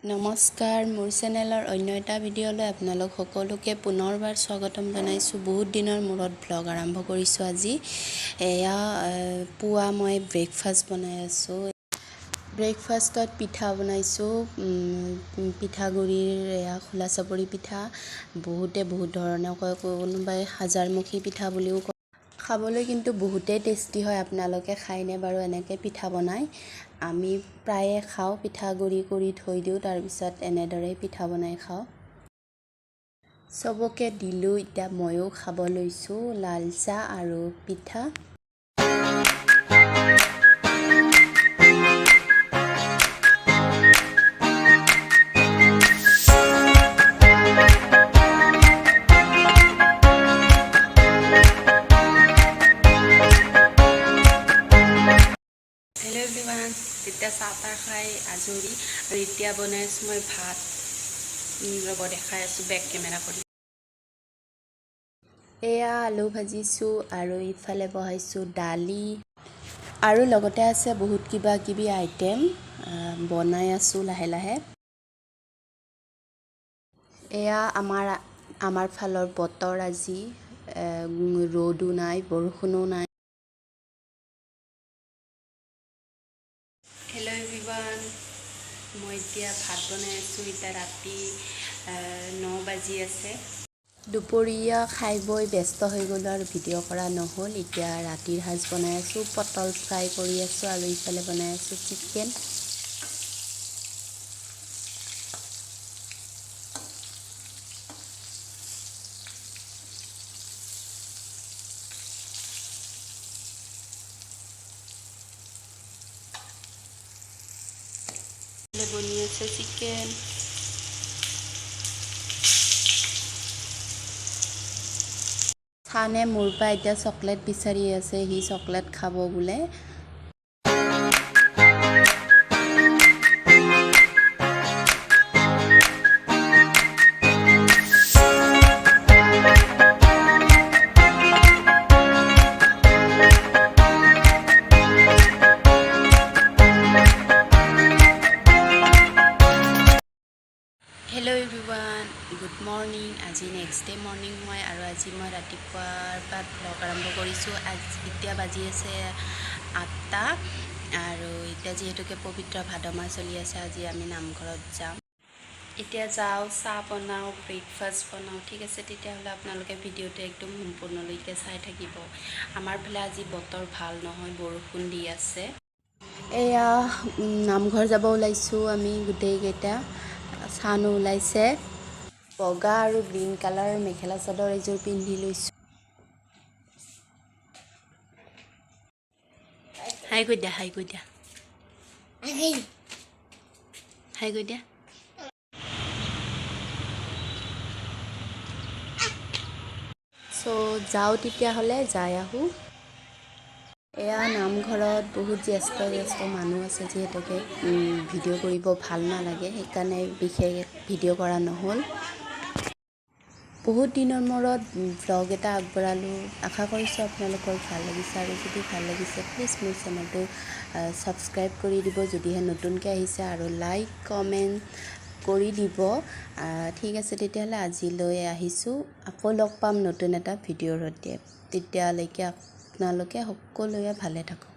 নমস্কাৰ, মোৰ চেনেলৰ অন্য এটা ভিডিঅ'লৈ আপোনালোক সকলোকে পুনৰবাৰ স্বাগতম জনাইছোঁ। বহুত দিনৰ মূৰত ভ্লগ আৰম্ভ কৰিছোঁ আজি। এয়া পুৱা মই ব্ৰেকফাষ্ট বনাই আছোঁ। ব্ৰেকফাষ্টত পিঠা বনাইছোঁ। পিঠাগুড়িৰ এয়া খোলা চাপৰি পিঠা, বহুতে বহুত ধৰণে কয়, কোনোবাই হাজাৰমুখী পিঠা বুলিও কয়। খাবলৈ কিন্তু বহুতেই টেষ্টি হয়। আপোনালোকে খায়নে বাৰু এনেকৈ পিঠা বনাই? আমি প্ৰায়ে খাওঁ। পিঠাগুড়ি কৰি থৈ দিওঁ, তাৰপিছত এনেদৰেই পিঠা বনাই খাওঁ। চবকে দিলোঁ, এতিয়া ময়ো খাব লৈছোঁ লাল চাহ আৰু পিঠা। হেল্ল' এভৰিৱান, তেতিয়া চাহ তাহ খাই আজৰি আৰু এতিয়া বনাই আছোঁ মই ভাত। ৰ'ব, দেখাই আছোঁ বেক কেমেৰা কৰি। এয়া আলু ভাজিছোঁ আৰু ইফালে বহাইছোঁ দালি আৰু লগতে আছে বহুত কিবা কিবি আইটেম। বনাই আছোঁ লাহে লাহে। এয়া আমাৰ আমাৰ ফালৰ বতৰ। আজি ৰ'দো নাই, বৰষুণো নাই। হেল্ল' এভৰিৱান, মই এতিয়া ভাত বনাই আছোঁ। এতিয়া ৰাতি 9 বাজি আছে। দুপৰীয়া খাই বৈ ব্যস্ত হৈ গ'লোঁ আৰু ভিডিঅ' কৰা নহ'ল। এতিয়া ৰাতিৰ সাজ বনাই আছোঁ। পটল ফ্ৰাই কৰি আছোঁ আৰু ইফালে বনাই আছোঁ চিকেন। ইফালে বনি আছে চিকেন। চানে মোৰ পৰা এতিয়া চকলেট বিচাৰি আছে, সি চকলেট খাব বোলে। Hello' everyone, good morning. আজি নেক্সট ডে মৰ্ণিং হয় আৰু আজি মই ৰাতিপুৱাৰ পৰা ভ্লগ আৰম্ভ কৰিছোঁ। আজি এতিয়া বাজি আছে 8টা আৰু এতিয়া যিহেতুকে পবিত্ৰ ভাদ মাহ চলি আছে, আজি আমি নামঘৰত যাম। এতিয়া যাওঁ, চাহ বনাওঁ, ব্ৰেকফাষ্ট বনাওঁ। ঠিক আছে, তেতিয়াহ'লে আপোনালোকে ভিডিঅ'টো একদম সম্পূৰ্ণলৈকে চাই থাকিব। আমাৰ ফালে আজি বতৰ ভাল নহয়, বৰষুণ দি আছে। এয়া নামঘৰ যাব ওলাইছোঁ আমি গোটেইকেইটা। চানো ওলাইছে। বগা আৰু গ্ৰীণ কালাৰৰ মেখেলা চাদৰ এযোৰ পিন্ধি লৈছোঁ। হাই কৈ দিয়া, হাই কৈ দিয়া, হাই কৈ দিয়া। চ' যাওঁ তেতিয়াহ'লে, যাই আহোঁ। এয়া নামঘৰত বহুত জ্যেষ্ঠ জ্যেষ্ঠ মানুহ আছে, যিহেতুকে ভিডিঅ' কৰিব ভাল নালাগে, সেইকাৰণে বিশেষ ভিডিঅ' কৰা নহ'ল। বহুত দিনৰ মূৰত ভ্লগ এটা আগবঢ়ালোঁ। আশা কৰিছোঁ আপোনালোকৰ ভাল লাগিছে আৰু যদি ভাল লাগিছে, প্লিজ মোৰ চেনেলটো ছাবস্ক্ৰাইব কৰি দিব যদিহে নতুনকৈ আহিছে আৰু লাইক কমেণ্ট কৰি দিব। ঠিক আছে, তেতিয়াহ'লে আজিলৈ আহিছোঁ। আকৌ লগ পাম নতুন এটা ভিডিঅ'ৰ সৈতে। তেতিয়ালৈকে আপোনালোকে সকলোৱে ভালে থাকক।